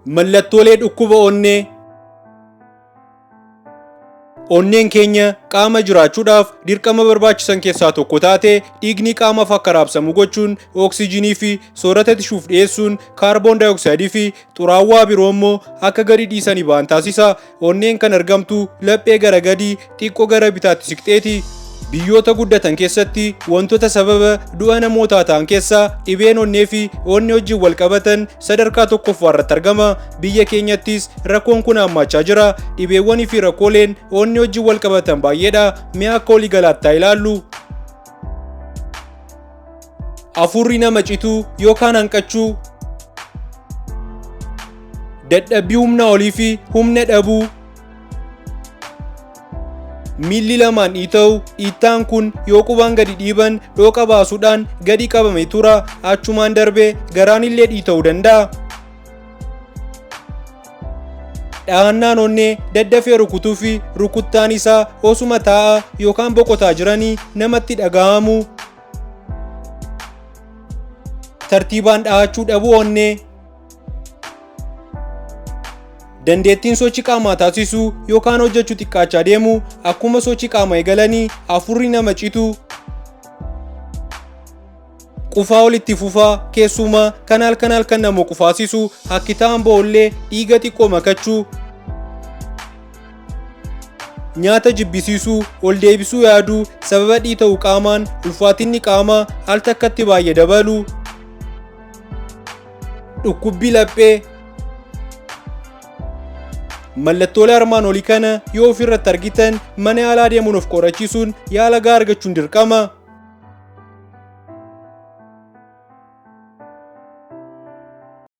Mallattoolee dhukkuba onnee. Onneen keenya qaama jiraachuudhaaf dirqama barbaachisan keessaa tokko taate dhiigni qaamaaf akka raabsamu gochuun oksijiinii fi soorata tishuuf dhiyeessuun kaarboon daayooksaayidii fi xuraawwaa biroo immoo akka gadi dhiisanii ba'an taasisa. Onneen kan argamtu laphee gara gadii xiqqoo gara bitaatti siqxeeti. Biyyoota guddatan keessatti wantoota sababa du'a namootaa ta'an keessaa dhibeen onnee fi onnee wajjin wal qabatan sadarkaa tokkoffaa irratti argama. Biyya keenyattis rakkoon kun hammaachaa jira. Dhibeewwanii fi rakkooleen onnee wajjin wal qabatan baay'eedha. Mee akka walii galaatti haa ilaallu. Afurri nama cituu yookaan hanqachuu. Dadhabbii humna olii fi humna dhabuu. Miilli lamaan dhiita'u, dhiittaan kun yoo qubaan gadi dhiiban dhooqa baasuudhaan gadi qabame tura, achumaan darbee garaan illee dhiita'uu danda'a. Dhahannaan onnee daddafee rukutuu fi rukuttaan isaa osuma taa'aa yookaan boqotaa jiranii namatti dhaga'amu. Tartiibaan dhahachuu dhabuu onnee. Dandeettiin sochii qaamaa taasisuu yookaan hojjechuu xiqqaachaa deemu, akkuma sochii qaamaa eegalanii afurri nama citu. Qufaa walitti fufaa keessumaa kan halkan halkan nama qufaasisu, hakkitaan ba'ullee dhiiga xiqqoo makachuu. Nyaata jibbisiisuu, ol deebisuu yaaduu, sababa dhiita'u qaamaan ulfaatinni qaamaa al takkatti baay'ee dabalu. Dhukkubbii laphee. Mallattoolee armaan olii kana yoo ofirratti argitan mana yaalaa deemuun of qorachiisuun yaala gahaa argachuun dirqama.